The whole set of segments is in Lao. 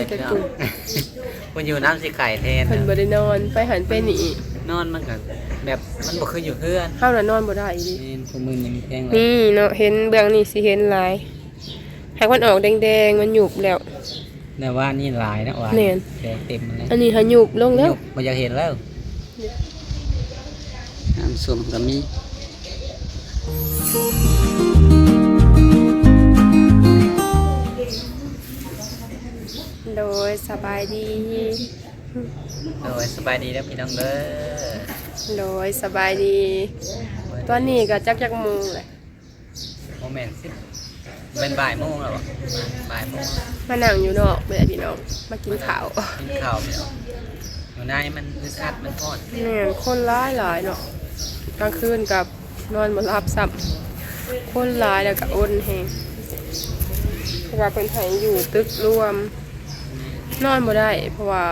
ແຕ່ກຸ່ມ ບໍ່ຢູ່ນຳຊິໄຂ້ແທນ ເພິ່ນບໍ່ໄດ້ນອນ ໄປຫັ້ນໄປນີ້ ນອນມັນກໍແບບ ມັນບໍ່ຄືຢູ່ເຮືອນ ເຮົານະນອນບໍ່ໄດ້ອີ່ຫຼີ ແມ່ນ ຜູ້ມື້ນີ້ແພງຫຼາຍ ນີ້ເນາະ ເຫັນເບື້ອງນີ້ຊິເຫັນຫຼາຍ ຫາກມັນອອກແດງໆ ມັນຫຍຸບແລ້ວ ແຕ່ວ່ານີ້ຫຼາຍເນາະ ວ່າ ແມ່ນ ແດງເຕັມແລ້ວ ອັນນີ້ຫາຫຍຸບລົງແລ້ວ ຫຍຸບ ບໍ່ຢາກເຫັນແລ້ວ ນ້ຳສົ້ມກໍມີ ໂດຍ ສະບາຍດີ ໂດຍ ສະບາຍດີເດີພີ່ນ້ອງເດີ ໂດຍ ສະບາຍດີ ຕອນນີ້ກໍຈັກ ຈັກໂມງແຫຼະ ບໍ່ແມ່ນ ສິບ ແມ່ນບ່າຍໂມງແລ້ວບໍ່? ບ່າຍໂມງ ມານັ່ງຢູ່ນອກເດ້ພີ່ນ້ອງ ມາກິນເຂົ້າ ກິນເຂົ້າພີ່ນ້ອງ ຢູ່ໃນມັນອຶດອັດ ມັນຮ້ອນ ແມ່ນ ຄົນຫຼາຍໆເນາະ ກາງຄືນກໍນອນບໍ່ຫຼັບຊ້ຳ ຄົນຫຼາຍແລ້ວກໍອົນແຮງ ເພາະວ່າເພິ່ນໃຫ້ຢູ່ຕຶກລວມ ນອນບໍ່ໄດ້ ເພາະວ່າ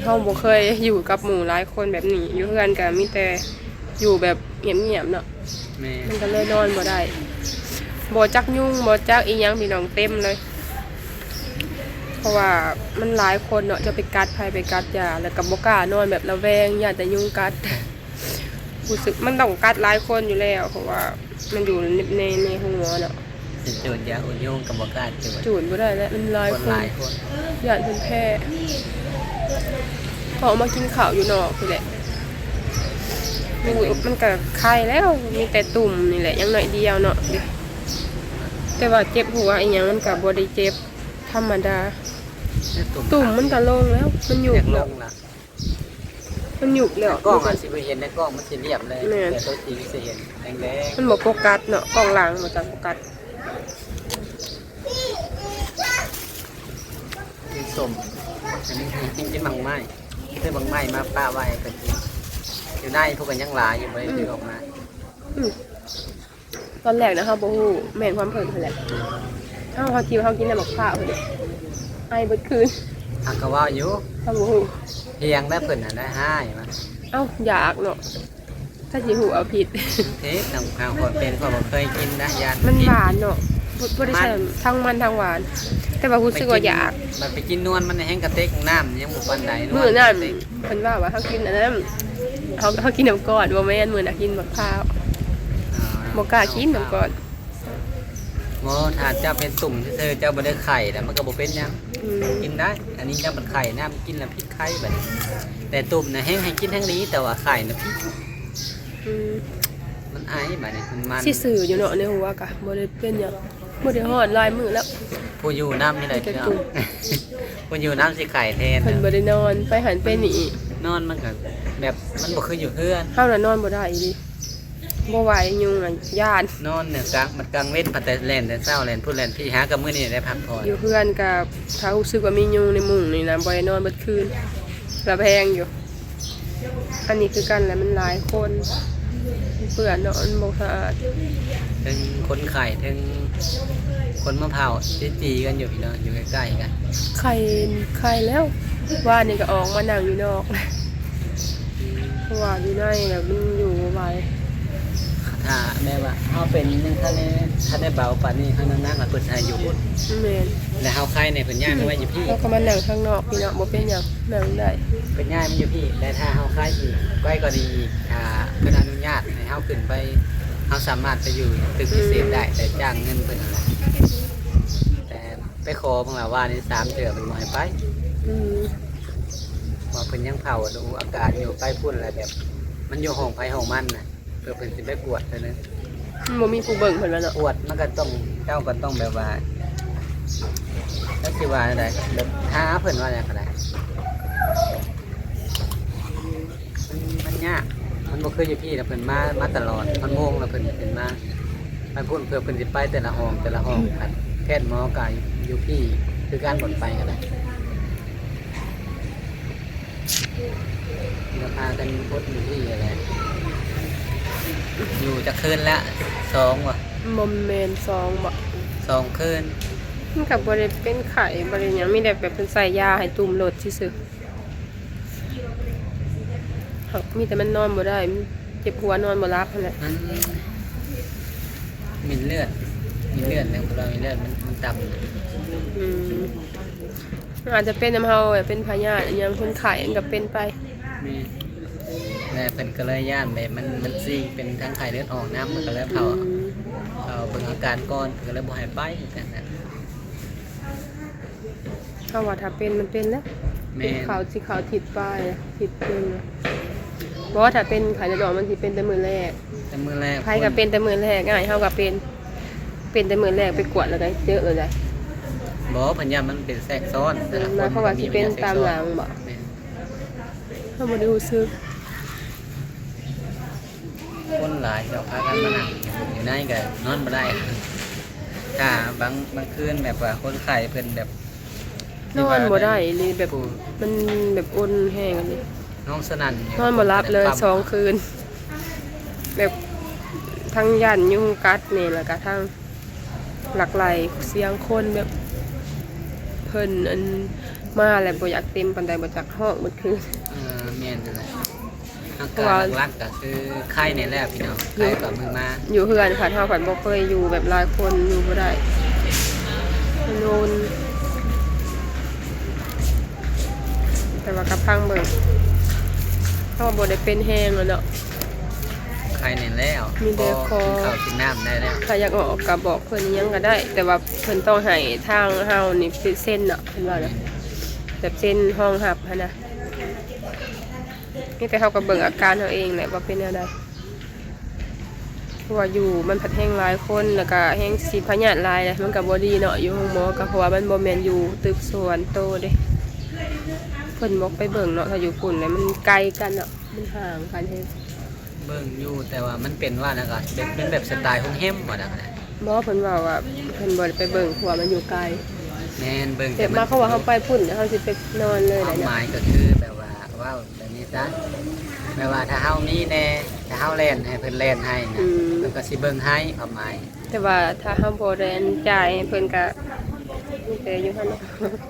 ເຮົາບໍ່ເຄີຍຢູ່ກັບໝູ່ຫຼາຍຄົນແບບນີ້ ຢູ່ເຮືອນກໍມີແຕ່ຢູ່ແບບງຽບໆເນາະ ແມ່ນ ມັນກໍເລີຍນອນບໍ່ໄດ້ ບໍ່ຈັກຍຸງ ບໍ່ຈັກອີ່ຫຍັງ ພີ່ນ້ອງ ເຕັມເລີຍ ເພາະວ່າມັນຫຼາຍຄົນເນາະ ຈະໄປກັດໃຜໄປກັດຢາ ແລ້ວກໍບໍ່ກ້ານອນ ແບບລະແວງ ຢ້ານແຕ່ຍຸງກັດ ຮູ້ສຶກມັນຕ້ອງກັດຫຼາຍຄົນຢູ່ແລ້ວ ເພາະວ່າມັນຢູ່ໃນ ໃນ ໃນຫົວເນາະ ຊິຈູດຢາອົນຍຸງກໍບໍ່ກ້າຈູດ ຈູດບໍ່ໄດ້ແຫຼະ ມັນຫຼາຍຄົນ ຄົນຫຼາຍຄົນ ຢ້ານເພິ່ນແພ້ ເພາະມາກິນເຂົ້າຢູ່ນອກພຸ້ນແຫຼະ ມັນກໍໄຄແລ້ວ ມີແຕ່ຕຸ່ມນີ້ແຫຼະ ຍັງໜ້ອຍດຽວເນາະ ແຕ່ວ່າເຈັບຫົວອີ່ຫຍັງມັນກໍບໍ່ໄດ້ເຈັບ ທຳມະດາ ແຕ່ຕຸ່ມ ຕຸ່ມມັນກໍລົງແລ້ວ ມັນຍຸບແລ້ວ ມັນຍຸບແລ້ວ ໃນກ້ອງອາດຊິບໍ່ເຫັນ ໃນກ້ອງມັນຊິລຽບເລີຍ ແມ່ນ ແຕ່ຕົວຈິງຊິເຫັນແດງໆ ມັນບໍ່ໂຟກັສເນາະ ກ້ອງຫຼັງບໍ່ຈັກໂຟກັສ ກິນສົ້ມ ອັນນີ້ກິນໝາກໄມ້ ຊື້ໝາກໄມ້ມາປະໄວ້ໃຫ້ເພິ່ນກິນ ຢູ່ໃນພຸ້ນກໍຍັງຫຼາຍຢູ່ ບໍ່ໄດ້ຖືອອກມາ ອືມ ຕອນແລກນະເຮົາບໍ່ຮູ້ ແມ່ນຄວາມເພິ່ນຫັ້ນແຫຼະ ເຮົາ ເຮົາຄິດວ່າເຮົາກິນນ້ຳໝາກພ້າວພຸ້ນເດ້ ໄອເບິດຄືນ ເຮົາກໍເວົ້າຢູ່ ເຮົາບໍ່ຮູ້ ພຽງແລ້ວເພິ່ນຫັ້ນນະຮ້າຍມາ ເອົ້າ ຢາກເນາະ ຖ້າຊິຮູ້ເອົາຜິດ ເອີ ນ້ຳໝາກພ້າວຂ້ອຍເປັນ ຂ້ອຍບໍ່ເຄີຍກິນນະ ຢ້ານມັນຫວານເນາະ ບໍ່ ບໍ່ໄດ້ໃສ່ທັງມັນທັງຫວານ ແຕ່ວ່າຮູ້ສຶກວ່າຢາກ ບັດໄປກິນນວນມັນແຮງກະເຕັກ ນ້ຳຍັງບໍ່ປານໃດ ມື້ນັ້ນ ເພິ່ນເວົ້າວ່າເຮົາກິນອັນນັ້ນ ເຮົາ ເຮົາກິນນ້ຳກ້ອນ ບໍ່ແມ່ນ ມື້ນັ້ນກິນໝາກພ້າວ ອໍ ບໍ່ກ້າກິນນ້ຳກ້ອນ ບໍ່ ຖ້າເຈົ້າເປັນຕຸ່ມຊື່ໆ ເຈົ້າບໍ່ໄດ້ໄຂ້ ແລ້ວມັນກໍບໍ່ເປັນຫຍັງ ອືມ ກິນໄດ້ ອັນນີ້ເຈົ້າມັນໄຂ້ ນ້ຳກິນແລ້ວຜິດໄຂ້ບັດນີ້ ແຕ່ຕຸ່ມນະແຮງໃຫ້ກິນແຮງດີ ແຕ່ວ່າໄຂ້ນະຜິດ ອືມ ມັນໄອ ບັດນີ້ມັນ ຊິຊື່ຢູ່ເນາະ ໃນຫົວກະບໍ່ໄດ້ເປັນຫຍັງ ບໍ່ໄດ້ຮອດຫຼາຍມື້ແລ້ວ ຜູ້ຢູ່ນຳນີ້ແຫຼະ ມີແຕ່ຕຸ່ມ ຜູ້ຢູ່ນຳຊິໄຂ້ແທນ ເພິ່ນບໍ່ໄດ້ນອນ ໄປຫັ້ນໄປນີ້ ນອນມັນກໍແບບ ມັນບໍ່ຄືຢູ່ເຮືອນ ເຮົານະນອນບໍ່ໄດ້ອີ່ຫຼີ ບໍ່ໄຫວ ຍຸງນະຢ້ານ ນອນເນາະ ກາງ ມັນກາງເວັນພັດແຕ່ແລ່ນແຕ່ເຊົ້າ ແລ່ນພຸ້ນແລ່ນພີ້ ຫາກັບມື້ນີ້ໄດ້ພັກຜ່ອນ ຢູ່ເຮືອນກໍ ຖ້າຮູ້ສຶກວ່າມີຍຸງໃນມຸ້ງນີ້ນະ ບໍ່ໄດ້ນອນເບິດຄືນ ລະແວງຢູ່ ອັນນີ້ຄືກັນແຫຼະ ມັນຫຼາຍຄົນ ມັນເປື້ອນເນາະ ມັນບໍ່ສະອາດ ເທິງຄົນໄຂ້ ເທິງຄົນມາເຜົາ ຕິດຕີກັນຢູ່ພີ່ນ້ອງ ຢູ່ໃກ້ໆກັນ ໄຂ້ ໄຂ້ແລ້ວ ວານນີ້ກໍອອກມານັ່ງຢູ່ນອກ ເພາະວ່າຢູ່ໃນແບບມັນຢູ່ບໍ່ໄຫວ ຖ້າແມ່ນວ່າເຮົາເປັນຍັງທັນໄດ້ ທັນໄດ້ເບົາປານນີ້ ເຮົານັ່ງໆ ລະເພິ່ນໃຫ້ຢູ່ພຸ້ນ ແມ່ນ ແລະເຮົາໄຂ້ນີ້ເພິ່ນຍ້າຍມາໄວ້ຢູ່ພີ້ ເຮົາກໍມານັ່ງທາງນອກພີ້ເນາະ ບໍ່ເປັນຫຍັງ ນັ່ງໄດ້ ເພິ່ນຍ້າຍມາຢູ່ພີ້ ແລະຖ້າເຮົາໄຂ້ອີກ ໄກກວ່ານີ້ອີກ ຖ້າເພິ່ນອະນຸຍາດໃຫ້ເຮົາຂຶ້ນໄປ ເຮົາສາມາດໄປຢູ່ຕຶກພິເສດໄດ້ ອືມ ແຕ່ຈ້າງເງິນເພິ່ນຫັ້ນແຫຼະ ແຕ່ ໄປຂໍເພິ່ນວ່າ ວ່ານີ້ສາມເທື່ອເພິ່ນບໍ່ໃຫ້ໄປ ອືມ ວ່າເພິ່ນຍັງເຝົ້າດູອາການຢູ່ ໄປພຸ້ນລະແບບ ມັນຢູ່ຫ້ອງໃຜຫ້ອງມັນນະ ເພື່ອເພິ່ນຊິໄປກວດເທື່ອໜຶ່ງ ມັນບໍ່ມີຜູ້ເບິ່ງເພິ່ນວ່າເນາະ ກວດມັນກໍຕ້ອງ ເຈົ້າກໍຕ້ອງແບບວ່າ ຈັກຊິວ່າແນວໃດ ແບບຖ້າເພິ່ນວ່າຫຍັງກໍໄດ້ ມັນ ມັນຍາກ ມັນບໍ່ຄືຢູ່ພີ້ລະ ເພິ່ນມາ ມາຕະຫຼອດ ຮອດໂມງລະເພິ່ນ ເພິ່ນມາ ໄປພຸ້ນ ເພື່ອເພິ່ນຊິໄປແຕ່ລະຫ້ອງ ແຕ່ລະຫ້ອງ ແພດໝໍກໍຢູ່ພີ້ຄືກັນ ບ່ອນໄປກໍໄດ້ ລະພາກັນອົດຢູ່ພີ້ແຫຼະ ຢູ່ຈັກຄືນລະ ສອງບໍ່? ບໍ່ແມ່ນ ສອງບໍ່? ສອງຄືນ ມັນກໍບໍ່ໄດ້ເປັນໄຂ້ ບໍ່ໄດ້ຫຍັງ ມີແຕ່ແບບເພິ່ນໃສ່ຢາໃຫ້ຕຸ່ມລົດຊື່ໆ. ຫາກມີແຕ່ມັນນອນບໍ່ໄດ້ ມັນເຈັບຫົວນອນບໍ່ຫຼັບຫັ້ນແຫຼະ ມັນ ເມັດເລືອດ ເມັດເລືອດໃນຫົວ ເມັດເລືອດມັນ ມັນຕ່ຳ ອືມ ອາດຈະເປັນນຳເຮົາ ແບບເປັນພະຍາດອີ່ຫຍັງ ຄົນໄຂ້ມັນກໍເປັນໄປ. ແມ່ນ ແລະເພິ່ນກໍເລີຍຢ້ານແບບມັນ ມັນຊິເປັນທາງໄຂ້ເລືອດອອກນຳ ເພິ່ນກໍເລີຍເຝົ້າ ອືມ ເຝົ້າເບິ່ງອາການກ່ອນ ເພິ່ນກໍເລີຍບໍ່ໃຫ້ໄປຈັ່ງຊັ້ນນະ. ເຮົາວ່າຖ້າເປັນມັນເປັນແລ້ວ. ແມ່ນ ເປັນເຂົ້າ ຊິເຂົ້າທິດປາຍ ທິດໜຶ່ງ. ບໍ່ ຖ້າເປັນໄຂ້ເລືອດອອກ ມັນຊິເປັນແຕ່ມື້ແລກ. ແຕ່ມື້ແລກ ໃຜກໍເປັນແຕ່ມື້ແລກ. ອ້າຍເຮົາກໍເປັນ ເປັນແຕ່ມື້ແລກ ໄປກວດແລ້ວກໍເຈີເລີຍ. ບໍ່ ເພິ່ນຢ້ານມັນເປັນແຊກຊ້ອນ. ອືມ ແຕ່ລະຄົນ ໝາຍຄວາມວ່າຊິເປັນຕາມຫຼັງບໍ? ແມ່ນ ເຮົາບໍ່ໄດ້ຮູ້ສຶກ. ຄົນຫຼາຍ ເຂົາພາກັນມານັ່ງຢູ່ໃນກໍນອນບໍ່ໄດ້. ຖ້າບາງ ບາງຄືນແບບວ່າຄົນໄຂ້ເພິ່ນແບບ ນອນບໍ່ໄດ້ອີ່ຫຼີ ແບບມັນແບບອົນແຮງອີ່ຫຼີ ນອນສະໜັ່ນຢູ່ ນອນບໍ່ຫຼັບເລີຍສອງຄືນ. ແບບທັງຢ້ານຍຸງກັດນີ້ ແລ້ວກະທັງຫຼັກໄຫຼສຽງຄົນ ແບບເພິ່ນອັນມາແລ້ວບໍ່ຢາກເຕັມປານໃດ ບໍ່ຈັກຮ້ອງເບິດຄືນ. ເອີ ແມ່ນຫັ້ນແຫຼະ. ອາການຫຼັກໆກໍຄືໄຂ້ນີ້ແຫຼະພີ່ນ້ອງ ຢູ່ ໄຂ້ກໍມືມາ. ຢູ່ເຮືອນພັດ ເຮົາພັດບໍ່ເຄີຍຢູ່ແບບຫຼາຍຄົນ ຢູ່ບໍ່ໄດ້ ມັນອົນ. ແຕ່ວ່າກໍຟັງເບິ່ງ ເຮົາບໍ່ໄດ້ເປັນແຮງແລ້ວເນາະ ໄຂ້ແນ່ແລ້ວ ມີແຕ່ຂໍກິນເຂົ້າກິນນ້ຳໄດ້ແລ້ວ. ຖ້າຢາກອອກກໍບອກເພິ່ນອີ່ຫຍັງກໍໄດ້ ແຕ່ວ່າເພິ່ນຕ້ອງໃຫ້ທາງເຮົານີ້ເຊັນເນາະ ເພິ່ນວ່ານະ ແມ່ນ ແບບເຊັນຮອງຮັບຫັ້ນນະ. ມີແຕ່ເຮົາກໍເບິ່ງອາການເຮົາເອງແຫຼະວ່າເປັນແນວໃດ ເພາະວ່າຢູ່ມັນພັດແຮງຫຼາຍຄົນ ແລ້ວກໍແຮງສີດພະຍາດຫຼາຍແຫຼະ ມັນກໍບໍ່ດີເນາະ ຢູ່ໂຮງໝໍກໍ ເພາະວ່າມັນບໍ່ແມ່ນຢູ່ຕຶກສ່ວນໂຕເດ້ ເພິ່ນບໍ່ໄປເບິ່ງເນາະ. ຖ້າຢູ່ພຸ້ນແລ້ວມັນໄກກັນເນາະ ມັນຫ່າງກັນແຮງ. ເບິ່ງຢູ່ ແຕ່ວ່າມັນເປັນວ່ານັ້ນກໍເປັນ ເປັນແບບສະໄຕໂຮງແຮມວ່ານັ້ນ. ບໍ່ ເພິ່ນເວົ້າວ່າເພິ່ນບໍ່ໄດ້ໄປເບິ່ງ ເພາະວ່າມັນຢູ່ໄກ. ແມ່ນ ເບິ່ງ ແບບມາເຂົາວ່າເຮົາໄປພຸ້ນ ເຮົາຊິໄປນອນເລີຍ. ຄວາມໝາຍກໍຄືແບບວ່າ ເວົ້າແບບນີ້ຊະ ແບບວ່າຖ້າເຮົາມີແດ່ ຖ້າເຮົາແລ່ນໃຫ້ເພິ່ນແລ່ນໃຫ້ນະ ອືມ ເພິ່ນກໍຊິເບິ່ງໃຫ້ ຄວາມໝາຍ. ແຕ່ວ່າຖ້າເຮົາບໍ່ໄດ້ອັນຈ່າຍໃຫ້ເພິ່ນກໍມີແຕ່ຢູ່ຫັ້ນ.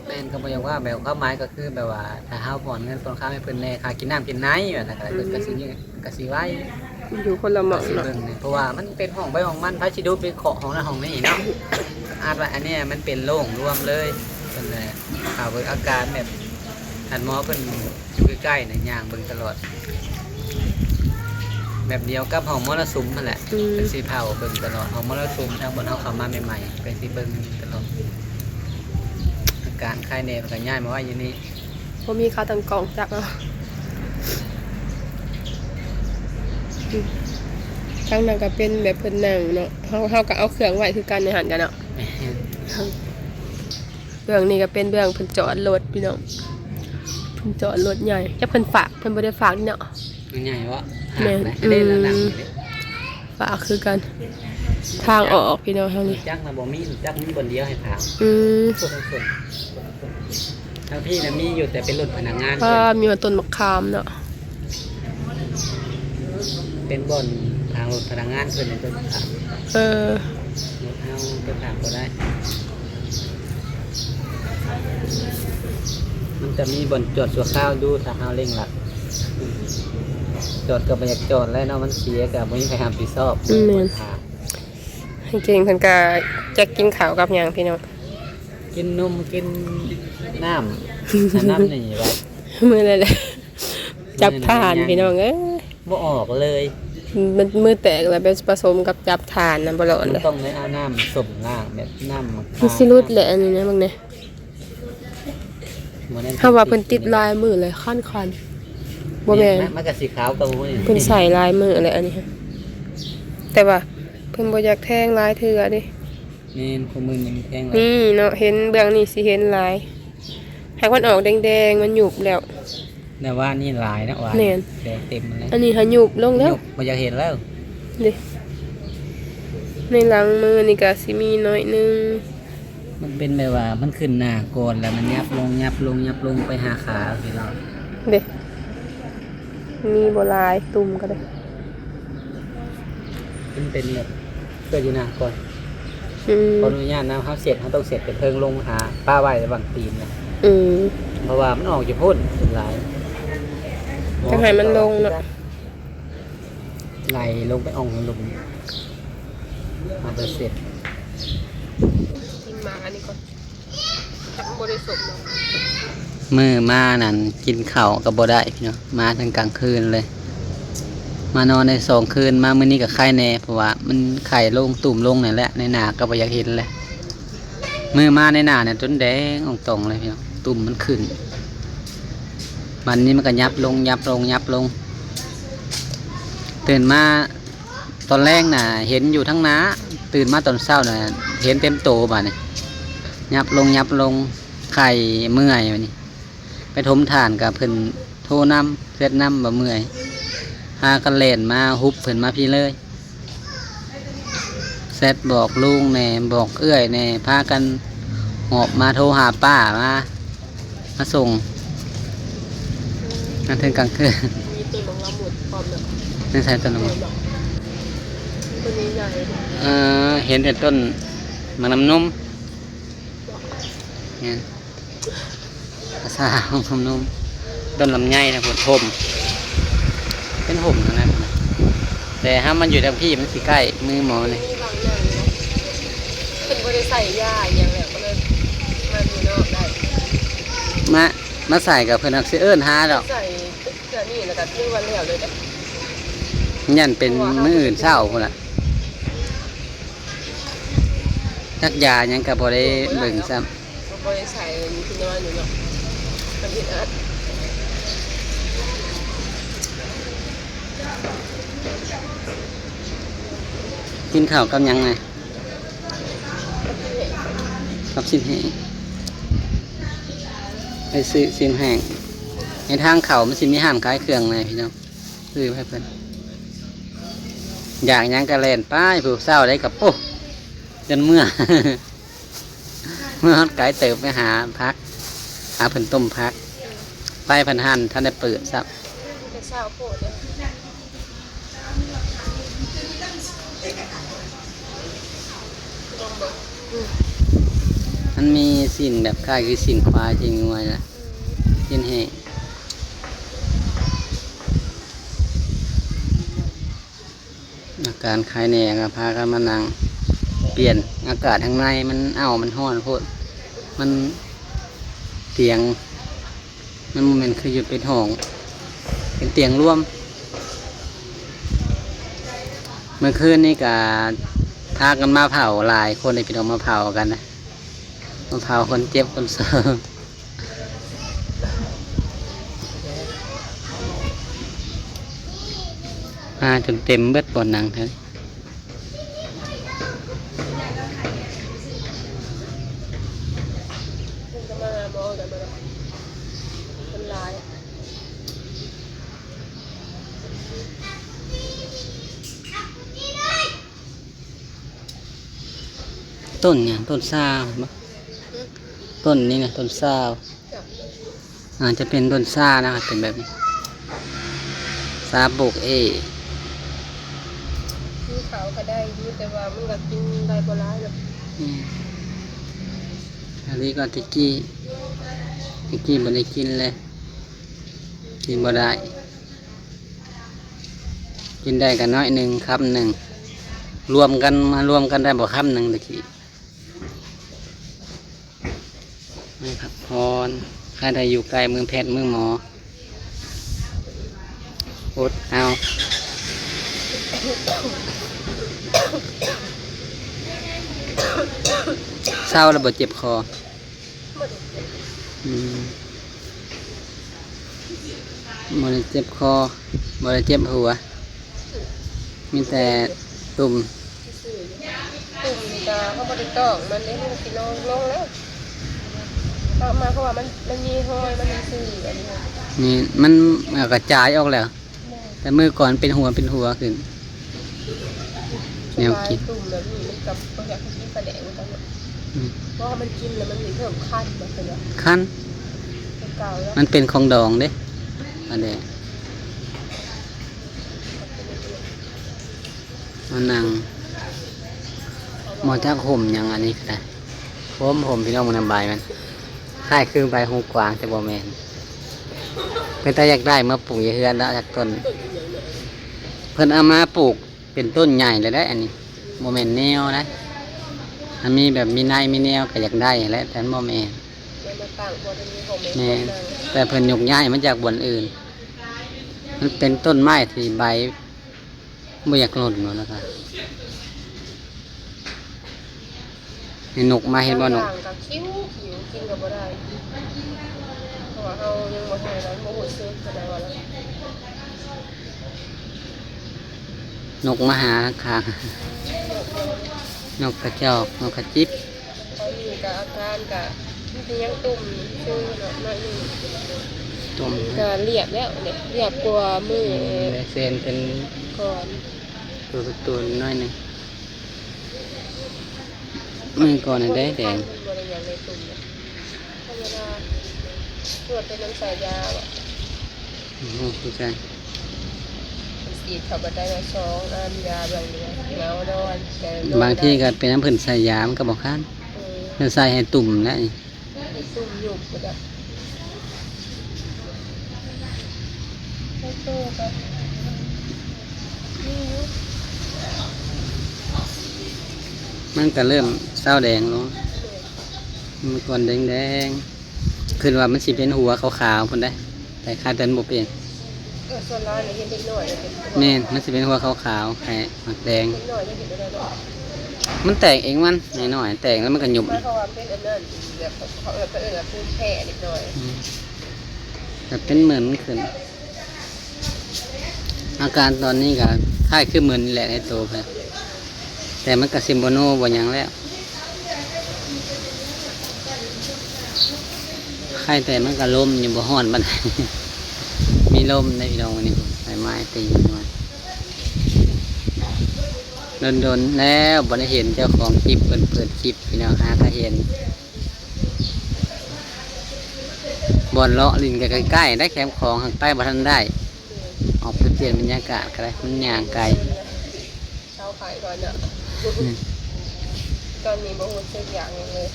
ແມ່ນ ກໍບໍ່ຢາກວ່າ ແບບຄວາມໝາຍກໍຄືແບບວ່າ ຖ້າເຮົາຜ່ອນເງິນຜ່ອນຄຳໃຫ້ເພິ່ນແດ່ ຄ່າກິນນ້ຳກິນໃນ ແບບນັ້ນກໍ ອືມ ເພິ່ນກໍຊິ ກໍຊິໄວ ຢູ່ຄົນລະໝ່ອງເນາະ ເພາະວ່າມັນເປັນຫ້ອງໃຜຫ້ອງມັນ ໃຜຊິດຸໄປເຄາະຫ້ອງນັ້ນຫ້ອງນີ້ເນາະ. ອາດວ່າອັນເນີ້ຍມັນເປັນໂລ່ງລວມເລີຍ ເພິ່ນແຫຼະ ຖ້າເບິ່ງອາການແບບ ທ່ານໝໍເພິ່ນຢູ່ໃກ້ໆນະ ຍ່າງເບິ່ງຕະຫຼອດ ແບບດຽວກັບຫ້ອງມໍລະສຸມຫັ້ນແຫຼະ. ອືມ ເພິ່ນຊິເຝົ້າເບິ່ງຕະຫຼອດ ຫ້ອງມໍລະສຸມ ທາງບ່ອນເຮົາເຂົ້າມາໃໝ່ໆ ເພິ່ນຊິເບິ່ງຕະຫຼອດ. ອາການໄຄແດ່ ເພິ່ນກໍຍ້າຍມາໄວ້ຢູ່ນີ້ ບໍ່ມີຂາຕັ້ງກ້ອງຈັກເນາະ. ທາງນັ້ນກໍເປັນແບບເພິ່ນນັ່ງເນາະ ເຮົາ ເຮົາກໍເອົາເຄື່ອງໄວ້ຄືກັນໃນຫັ້ນກະເນາະ. ແມ່ນ ເບື້ອງນີ້ກໍເປັນເບື້ອງເພິ່ນຈອດລົດພີ່ນ້ອງ ເພິ່ນຈອດລົດໃຫຍ່ ຈັກເພິ່ນຝາກ ເພິ່ນບໍ່ໄດ້ຝາກເນາະ. ມັນໃຫຍ່ວະ ແມ່ນ ຫາກນະ ອືມ ເດ້ລະຫຼັງນີ້ເດ້ ຝາກຄືກັນ. ທາງອອກພີ່ນ້ອງ ທາງນີ້ ຈັກນະບໍ່ມີ ຈັກມີບ່ອນດຽວໃຫ້ຝາກ. ອືມ ທາງພີ້ນະມີຢູ່ ແຕ່ເປັນລົດພະນັກງານ. ອ້າ ມີຮອດຕົ້ນໝາກຂາມເນາະ. ເປັນບ່ອນທາງລົດພະນັກງານເພິ່ນໃນຕົ້ນຂາມ. ເອີ ລົດເຮົາໄປຂາມບໍ່ໄດ້ ມັນຈະມີບ່ອນຈອດຊົ່ວຄາວຢູ່ ຖ້າເຮົາເລັ່ງລັດ. ຈອດກໍບໍ່ຢາກຈອດແຫຼະເນາະ ມັນເສຍກໍບໍ່ມີໃຜຮັບຜິດຊອບ. ແມ່ນ ໃຫ້ເກັ່ງເພິ່ນກໍຈັກກິນເຂົ້າກັບຫຍັງພີ່ນ້ອງ ກິນນົມ ກິນນ້ຳ ອັນນັ້ນນີ້ແຫຼະ ມື້ນັ້ນແຫຼະ. ຈັບຖ່ານພີ່ນ້ອງເອີຍ ບໍ່ອອກເລີຍ ມັນມືແຕກແລ້ວ ໄປປະສົມກັບຈັບຖ່ານນະ ບໍ່ລອດເລີຍ. ຕ້ອງໄດ້ເອົານ້ຳສົ້ມລ້າງ ແບບນ້ຳມັນຊິຫຼຸດແຫຼະ ອັນນີ້ນະ ເບິ່ງແດ່. ເຮົາວ່າເພິ່ນຕິດຫຼາຍມື້ແລ້ວ ຄັນໆ ບໍ່ແມ່ນ ມັນກໍສີຂາວເກົ່າ. ເພິ່ນໃສ່ຫຼາຍມື້ແລ້ວອັນນີ້ ແຕ່ວ່າເພິ່ນບໍ່ຢາກແທງຫຼາຍເທື່ອເດ້. ແມ່ນ ຄູ່ມື້ນີ້ມັນແພງຫຼາຍ ນີ້ເນາະ ເຫັນເບື້ອງນີ້ຊິເຫັນຫຼາຍ ຫາກມັນອອກແດງໆ ມັນຫຍຸບແລ້ວ. ແຕ່ວ່ານີ້ຫຼາຍເນາະ ວ່າ ແມ່ນ ແດງເຕັມເລີຍ. ອັນນີ້ຫາຫຍຸບລົງແລ້ວ ຫຍຸບ ບໍ່ຢາກເຫັນແລ້ວເດ້. ໃນຫຼັງມືນີ້ກໍຊິມີໜ້ອຍໜຶ່ງ ມັນເປັນແບບວ່າມັນຂຶ້ນໜ້າກ່ອນ ແລ້ວມັນຫຍັບລົງ ຫຍັບລົງ ຫຍັບລົງໄປຫາຂາພີ່ນ້ອງເດ້. ມີບໍ່ຫຼາຍ ຕຸ່ມກໍໄດ້ ມັນເປັນແບບເກີດຢູ່ໜ້າກ່ອນ. ອືມ ຂໍອະນຸຍາດນະ ເຮົາເຊັດ ເຮົາຕ້ອງເຊັດໄປເທິງລົງຫາ ປະໄວ້ລະຫວ່າງຕີນນະ. ອືມ ເພາະວ່າມັນອອກຢູ່ພຸ້ນຫຼາຍ ຕ້ອງໃຫ້ມັນລົງເນາະ ໄຫຼລົງໄປອ່ອງລົງ ເອົາໄປເຊັດ. ກິນໝາກອັນນີ້ກ່ອນ. ບໍ່ໄດ້ສົມເນາະ. ມື້ມານັ້ນກິນເຂົ້າກໍບໍ່ໄດ້ພີ່ນ້ອງ ມາທັງກາງຄືນເລີຍ ມານອນໄດ້ສອງຄືນ ມາມື້ນີ້ກໍໄຄແດ່ ເພາະວ່າມັນໄຄລົງ ຕຸ່ມລົງນັ້ນແຫຼະ ໃນໜ້າກໍບໍ່ຢາກເຫັນແຫຼະ. ມື້ມາໃນໜ້ານີ້ຈົນແດງອອງຕອງເລີຍພີ່ນ້ອງ ຕຸ່ມມັນຂຶ້ນ ບັດນີ້ມັນກໍຫຍັບລົງ ຫຍັບລົງ ຫຍັບລົງ ຕື່ນມາ ຕອນແລງນະເຫັນຢູ່ທາງໜ້າ ຕື່ນມາຕອນເຊົ້ານະເຫັນເຕັມໂຕບາດນີ້ ຫຍັບລົງ ຫຍັບລົງ ໄຄເມື່ອຍບາດນີ້ ໄປຖົມຖ່ານກະເພິ່ນໂທນຳ ແຊັດນຳວ່າເມື່ອຍ ພາກັນແລ່ນມາຮຸບເພິ່ນມາພີ້ເລີຍ ແຊັດບອກລຸງແດ່ ບອກເອື້ອຍແດ່ ພາກັນຫອບມາໂທຫາປ້າມາ ມາສົ່ງ ມາເຖິງກາງຄືນ ມີຕົ້ນບັກລະມຸດພ້ອມເນາະ. ໃນໃສຕົ້ນລະມຸດ? ຕົ້ນໃຫຍ່ໆ ເອີ ເຫັນແຕ່ຕົ້ນໝາກນ້ຳນົມ ແມ່ນ ພາສາຂອງໜຸ່ມໆ ຕົ້ນລຳໄຍນະພຸ້ນ ຮົ່ມ ເປັນຮົ່ມຫັ້ນນະ ແຕ່ຖ້າມັນຢູ່ທາງພີ້ມັນຊິໃກ້ມືໝໍນີ້ ມີບາງຢ່າງຢູ່ນະ ເພິ່ນບໍ່ໄດ້ໃສ່ຢາອີ່ຫຍັງແຫຼະ ກໍເລີຍມາຢູ່ນອກໄດ້ ມາ ມາໃສ່ກໍເພິ່ນຮັກຊິເອີ້ນຫາດອກ ໃສ່ເທື່ອນີ້ແລ້ວກໍຖືວ່າແລ້ວເລີຍເດ້ ຢ້ານເປັນມື້ອື່ນເຊົ້າພຸ້ນລະ ຈັກຢາຫຍັງກໍບໍ່ໄດ້ເບິ່ງຊ້ຳ. ບໍ່ໄດ້ໃສ່ ມີທີ່ນອນຢູ່ເນາະ ມັນອຶດອັດ. ກິນເຂົ້າກັບຫຍັງນະ? ກັບຊີ້ນແຫ້ງ ໄປຊື້ຊີ້ນແຫ້ງ ໃນທາງເຂົ້າມັນຊິມີຮ້ານຂາຍເຄື່ອງນະພີ່ນ້ອງ ຊື້ໃຫ້ເພິ່ນ ຢາກຫຍັງກໍແລ່ນໄປ ຜູ້ເຊົ້າໄດ້ກໍ ໂອ້ ຈົນເມື່ອ ເມື່ອຮອດໄກເຕີບ ໄປຫາຜັກ ຫາເພິ່ນຕົ້ມຜັກ ໄປພັນຫັ້ນທັນໄດ້ເປີດຊ້ຳ ແຕ່ເຊົ້າໂພດເດ້ ລອງເບິ່ງ ອືມ ມັນມີຊີ້ນແບບຄ້າຍຄືຊີ້ນຄວາຍຊີ້ນງົວນະ ອືມ ຊີ້ນແຫ້ງ. ອາການໄຄແດ່ກໍພາກັນມານັ່ງປ່ຽນອາກາດທາງໃນ ມັນອ້າວ ມັນຮ້ອນໂພດ ມັນຕຽງ ມັນບໍ່ແມ່ນຄືຢູ່ເປັນຫ້ອງ ເປັນຕຽງລວມ. ເມື່ອຄືນນີ້ກໍພາກັນມາເຜົາ ຫຼາຍຄົນເດ້ພີ່ນ້ອງ ມາເຜົາກັນນະ ມາເຜົາຄົນເຈັບຄົນໂຊ. ມາຈົນເຕັມເບິດບ່ອນນັ່ງແທ້ ຄົນຫຼາຍ. ຕົ້ນຫຍັງ? ຕົ້ນຊາບໍ່? ຕົ້ນນີ້ນະ ຕົ້ນຊາ. ອາດຈະເປັນຕົ້ນຊານະ ເປັນແບບນີ້ ຊາປູກເອງ. ກິນເຂົ້າກໍໄດ້ຢູ່ ແຕ່ວ່າມັນກໍກິນໄດ້ບໍ່ຫຼາຍດອກ. ອືມ ອັນນີ້ກໍແຕ່ກີ້ ແຕ່ກີ້ບໍ່ໄດ້ກິນເລີຍ ກິນບໍ່ໄດ້. ກິນໄດ້ກໍໜ້ອຍໜຶ່ງ ຄຳໜຶ່ງ ລວມກັນ ມາລວມກັນໄດ້ບໍ່ຄຳໜຶ່ງແຕ່ກີ້. ມາພັກຜ່ອນ ໃຜໄດ້ຢູ່ໃກ້ມືແພດມືໝໍ ອົດເອົາ. ເຊົາແລ້ວບໍ່ເຈັບຄໍ? ບໍ່ໄດ້ເຈັບ. ອືມ ບໍ່ໄດ້ເຈັບຄໍ ບໍ່ໄດ້ເຈັບຫົວ ມີແຕ່ຕຸ່ມ. ຕຸ່ມນີ້ກໍເຮົາບໍ່ໄດ້ຕ້ອງມັນເດ້ ມັນກໍຊິລົງ ລົງແລ້ວ ຕອກມາ ເພາະວ່າມັນ ມັນມີຮອຍ ມັນມີຊື່ອັນນີ້ ນີ້ມັນ ມັນກະຈາຍອອກແລ້ວ. ແມ່ນ ແຕ່ມື້ກ່ອນເປັນຫົວ ເປັນຫົວຂຶ້ນ ແນວກິນ. ຫຼາຍຕຸ່ມແບບນີ້ມັນກໍບໍ່ຢາກໃຫ້ກິນປາແດກຄືກັນເນາະ. ອືມ ເພາະວ່າມັນກິນແລ້ວມັນຊິເພີ່ມຄັນ ບໍ່ເປັນຫຍັງ ຄັນ ຄືເກົ່າແລ້ວ ມັນເປັນຂອງດອງເດ້ ປາແດກ. ມານັ່ງ ບໍ່ຈັກຮົ່ມຫຍັງອັນນີ້ກໍໄດ້ ຮົ່ມ ຮົ່ມ ພີ່ນ້ອງ ເບິ່ງນຳໃບມັນ ຄ້າຍຄືໃບຫູກວາງ ແຕ່ບໍ່ແມ່ນ. ເປັນຕາຢາກໄດ້ມາປູກຢູ່ເຮືອນເນາະ ຈັກຕົ້ນ. ເພິ່ນເອົາມາປູກເປັນຕົ້ນໃຫຍ່ແລ້ວໄດ໋ ອັນນີ້ ບໍ່ແມ່ນແນວໄດ໋. ອັນມີແບບມີໃນມີແນວກໍຢາກໄດ້ແຫຼະ ແຕ່ມັນບໍ່ແມ່ນ. ປາກບໍ່ໄດ້ມີຄອມເມັນ ແມ່ນ ຂອງນາງ ແຕ່ເພິ່ນຍົກຍ້າຍມາຈາກບ່ອນອື່ນ. ມັນເປັນຕົ້ນໄມ້ທີ່ໃບບໍ່ຢາກຫຼົ່ນວ່າຊັ້ນ. ໃຫ້ນົກມາເຫັນບໍ່ນົກ? ບາງຢ່າງກໍຄິ້ວໆ ກິນກໍບໍ່ໄດ້ ເພາະວ່າເຮົາຍັງບໍ່ທັນນັ້ນ ບໍ່ຮູ້ສຶກເທົ່າໃດວ່າ ນົກມາຫາຂ້າງໆ ນົກກະຈອກ ນົກກະຈິບ. ຕອນນີ້ກະອາການກະມີແຕ່ຍັງຕຸ່ມຊື່ເນາະ ໜ້ອຍໜຶ່ງ. ຕຸ່ມ ກະລຽບແລ້ວເດ ລຽບກວ່າມື້ ອືມ ແດງເຊັ່ນເປັນກ່ອນ ໂຕໆ ໜ້ອຍໜຶ່ງ. ມື້ກ່ອນນັ້ນເດ້ແດງ ບໍ່ໄດ້ຫຍັງໃນຕຸ່ມນະ ທຳມະດາ ເພື່ອເປັນນ້ຳໃສ່ຢາບໍ? ໂອ້ໂຫ ຄືກັນ ມັນສີດເຂົ້າໄປໄດ້ລະສອງອັນ ຢາເລື່ອງນີ້ນະ ເໝົານອນ ແຕ່ບາງທີກໍເປັນນຳເພິ່ນໃສ່ຢາ ມັນກໍບໍ່ຄັນ ເອີ ເພິ່ນໃສ່ໃຫ້ຕຸ່ມແຫຼະ ໃຫ້ຕຸ່ມຍຸບກໍໄດ້. ໃນໂຕກໍມີຢູ່ ມັນກໍເລີ່ມເຊົາແດງລົງ ເອີ ເມື່ອກ່ອນແດງໆ ຄິດວ່າມັນຊິເປັນຫົວຂາວໆ ພຸ້ນເດ້ ແຕ່ຄາດແຕ່ມັນບໍ່ເປັນ. ເອີ ສ່ວນຫຼາຍນີ້ເຫັນເດັກນ້ອຍເປັນ ແມ່ນ ມັນຊິເປັນຫົວຂາວໆ ໃຫ້ໝາກແດງ ເດັກນ້ອຍຍັງເຮັດບໍ່ໄດ້ເນາະ ມັນແຕກເອງມັນ ນ້ອຍໆ ແຕກແລ້ວມັນກໍຍຸບ ໝາຍຄວາມວ່າເປັນອັນນັ້ນ ແບບເຂົາເອີ້ນ ເຂົາເອີ້ນວ່າພູມແພ້ເດັກນ້ອຍ ອືມ ແບບເປັນເໝິນຂຶ້ນ. ອາການຕອນນີ້ກໍຄ້າຍຄືເໝິນນີ້ແຫຼະໃນໂຕເພິ່ນ ແຕ່ມັນກໍຊິບໍ່ໂນບໍ່ຫຍັງແລ້ວ ໄຄແຕ່ມັນກໍລົມຢູ່ ບໍ່ຮ້ອນປານໃດ ມີລົມເດ້ພີ່ນ້ອງ. ມື້ນີ້ພຸ້ນ ໃບໄມ້ຕີມາ ດົນໆ ແລ້ວບໍ່ໄດ້ເຫັນເຈົ້າຂອງຄລິບເພິ່ນເປີດຄລິບ ພີ່ນ້ອງ ຫາກໍເຫັນ. ບ່ອນເລາະຫຼິ້ນກໍໃກ້ໆ ໄດ້ແຄມຂອງ ຫາກໄປບໍ່ທັນໄດ້ ອອກໄປປ່ຽນບັນຍາກາດກໍໄດ້ ມັນຍ່າງໄກ ເຊົາໄຂ້ກ່ອນເນາະ ອືມ ຕອນນີ້ບໍ່ຮູ້ສຶກຢາກຫຍັງເລີຍ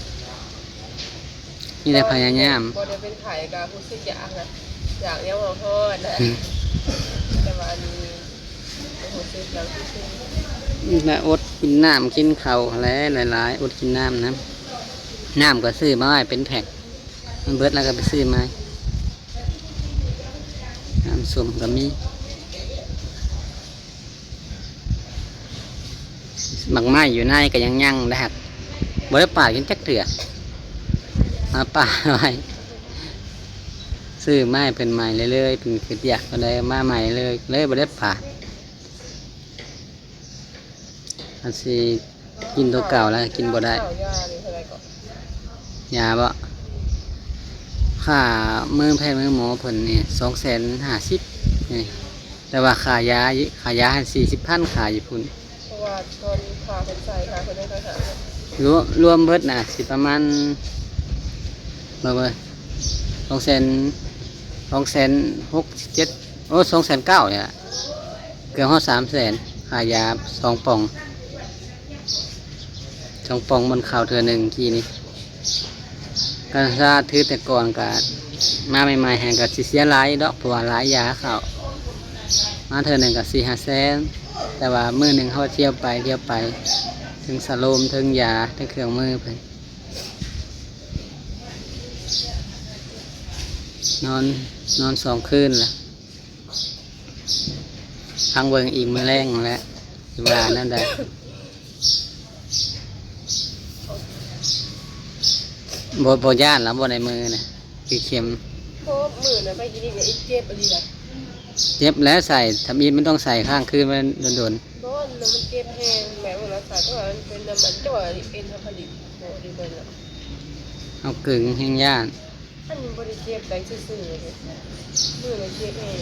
ມີແຕ່ພະຍາຍາມ ບໍ່ໄດ້ເປັນໄຂ້ກໍຮູ້ສຶກຢາກນະ ຢາກແນວຮ້ອນໆນະ ອືມ ແຕ່ວ່າອັນນີ້ ແລະ ອົດກິນນ້ຳກິນເຂົ້າຫັ້ນແຫຼະຫຼາຍໆ ອົດກິນນ້ຳນຳ ນ້ຳກໍຊື້ມາໄວ້ເປັນແພັກ ມັນເບິດແລ້ວກໍໄປຊື້ໃໝ່ ນ້ຳສົ້ມກໍມີ ໝາກໄມ້ຢູ່ໃນກໍຍັງຍັງໄດ້ ຫາກບໍ່ໄດ້ປາດກິນຈັກເທື່ອ ມາປາດໄວ້ ຊື້ມາໃຫ້ເພິ່ນໃໝ່ເລີຍໆ ເພິ່ນຄິດຢາກຕົວໃດເອົາມາໃໝ່ເລີຍ ເລີຍບໍ່ໄດ້ປາດ. ອັນຊິກິນຕົວເກົ່າແລ້ວກິນບໍ່ໄດ້ ຢານີ້ເທົ່າໃດເກາະ? ຢາບໍ? ຄ່າເບິ່ງແພດເບິ່ງໝໍເພິ່ນນີ້ ສອງແສນຫ້າສິບນີ້ ແຕ່ວ່າຄ່າຢາ ຄ່າຢາຫັ້ນສີ່ສິບພັນ ຄ່າຢູ່ພຸ້ນ ເພາະວ່າຕອນຄ່າເພິ່ນໃສ່ ຄ່າເພິ່ນໄດ້ເທົ່າໃດ? ລວມ ລວມເບິດນະ ຊິປະມານ ເບິ່ງ ເບິ່ງ ສອງແສນ ສອງແສນຫົກ ເຈັດ ໂອ້ ສອງແສນເກົ້ານີ້ລະ ເກືອບຮອດສາມແສນ ຄ່າຢາສອງປ່ອງ ສອງປ່ອງມັນເຂົ້າເທື່ອໜຶ່ງກີ້ນີ້ ຄັນຊາຖືແຕ່ກ່ອນກະ ມາໃໝ່ໆຫັ້ນກະຊິເສຍຫຼາຍຢູ່ດອກ ເພາະວ່າຫຼາຍຢາເຂົ້າ ມາເທື່ອໜຶ່ງກະສີ່ຫ້າແສນ ແຕ່ວ່າມື້ໜຶ່ງເຮົາທ່ຽວໄປທ່ຽວໄປ ເທິງສະໂລມ ເທິງຢາ ເທິງເຄື່ອງມືເພິ່ນ ນອນ ນອນສອງຄືນລະ ພັງເບິ່ງອີກມື້ແລງຫັ້ນແຫຼະ ຊິວ່າແນວໃດ ບໍ່ ບໍ່ຢ້ານລະບໍ່ ໃນມືນະ ຄືເຂັມ ໂອ້ ມືນະ ໄປກິນອີກ ເຈັບອີ່ຫຼີນະ ເຈັບແລ້ວ ໃສ່ທຳອິດມັນຕ້ອງໃສ່ຄ້າງຄືນໄວ້ດົນໆ ບໍ່ ມັນເຈັບແຮງ ແບບວ່າລັກສາ ແຕ່ວ່າມັນເປັນນຳ ອັນ ແຕ່ວ່າເອັນທຳອິດ ບໍ່ໄດ້ເບິ່ງລະ ເອົາກຶງແຮງຢ້ານ ອັນນີ້ບໍ່ໄດ້ເຈັບໄດ້ຊື່ໆເດ້ ມືນະເຈັບແຮງ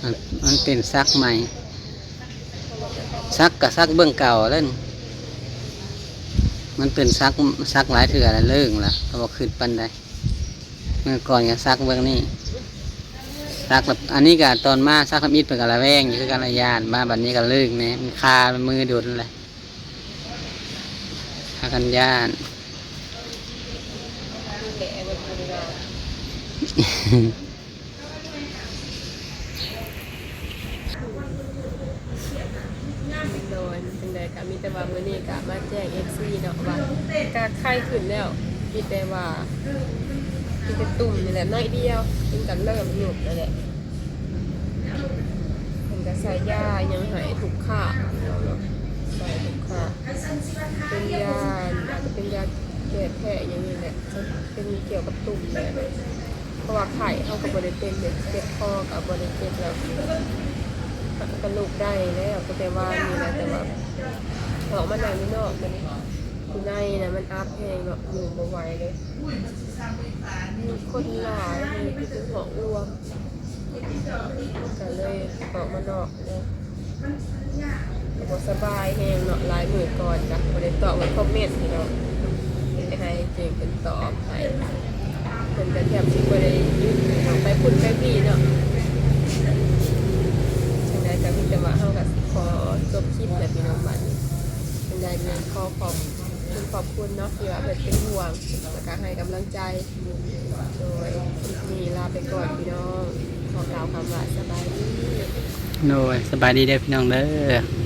ອັນ ອັນເປັນສັກໃໝ່ ສັກກະສັກເບື້ອງເກົ່າແລ້ວ ມັນເປັນສັກ ສັກຫຼາຍເທື່ອແລ້ວ ເລີ້ງລະ ກໍບໍ່ຄຶດປານໃດ ເມື່ອກ່ອນກະສັກເບື້ອງນີ້ ສັກແບບ ອັນນີ້ກະຕອນມາສັກທຳອິດເພິ່ນກະລະແວງຢູ່ຄືກັນລະ ຢ້ານ ມາບັດນີ້ກະເລີ້ງແດ່ ມັນຄາມືດົນແລ້ວ ພາກັນຢ້ານ ໂດຍ ເປັນຈັ່ງໃດ ກໍມີແຕ່ວ່າມື້ນີ້ກໍມາແຈ້ງເອັຟຊີເນາະວ່າກໍໄຂ້ຂຶ້ນແລ້ວ ມີແຕ່ວ່າ ມີແຕ່ຕຸ່ມນີ້ແຫຼະໜ້ອຍດຽວ ເພິ່ນກໍເລີ່ມຍຸບແລ້ວແຫຼະ ເພິ່ນກໍໃສ່ຢາຫຍັງໃຫ້ທຸກຄາບເນາະ ໃສ່ທຸກຄາບ ເປັນຢາ ອາດຈະເປັນຢາແກ້ແພ້ຫຍັງນີ້ແຫຼະ ເປັນກ່ຽວກັບຕຸ່ມແຫຼະ ເພາະວ່າໄຂ້ເຮົາກໍບໍ່ໄດ້ເປັນເດ ເຈັບຄໍກໍບໍ່ໄດ້ເຈັບແລ້ວ ກໍລຸກໄດ້ແລ້ວ ກໍແຕ່ວ່ານີ້ແຫຼະ ແຕ່ວ່າອອກມານັ່ງຢູ່ນອກບັດນີ້ ຢູ່ໃນນະມັນອັບແຮງເນາະ ຢູ່ບໍ່ໄຫວເລີຍ ມີຄົນຫຼາຍ ມີເປັນຫ້ອງລວມ ກໍເລີຍອອກມານອກເນາະ ກໍບໍ່ສະບາຍແຮງເນາະ ຫຼາຍມື້ກ່ອນກໍບໍ່ໄດ້ຕອບກັບຄອມເມັນພີ່ນ້ອງ ໄປໃຫ້ເຈງເພິ່ນຕອບໃຫ້ ເພິ່ນກໍແທບຊິບໍ່ໄດ້ຢຸດເນາະ ໄປພຸ້ນໄປພີ້ເນາະ ຈັ່ງໃດກໍມີແຕ່ວ່າເຮົາກໍຊິຂໍຈົບຄລິບແຫຼະພີ່ນ້ອງ ບັດນີ້ ຈັ່ງໃດກໍຂໍຂອບຄຸນຂອບຄຸນເນາະ ທີ່ວ່າເພິ່ນເປັນຫ່ວງ ແລ້ວກໍໃຫ້ກຳລັງໃຈ ໂດຍ ຄລິບນີ້ລາໄປກ່ອນພີ່ນ້ອງ ຂໍກ່າວຄຳວ່າສະບາຍດີ ໂດຍ ສະບາຍດີເດີພີ່ນ້ອງເດີ.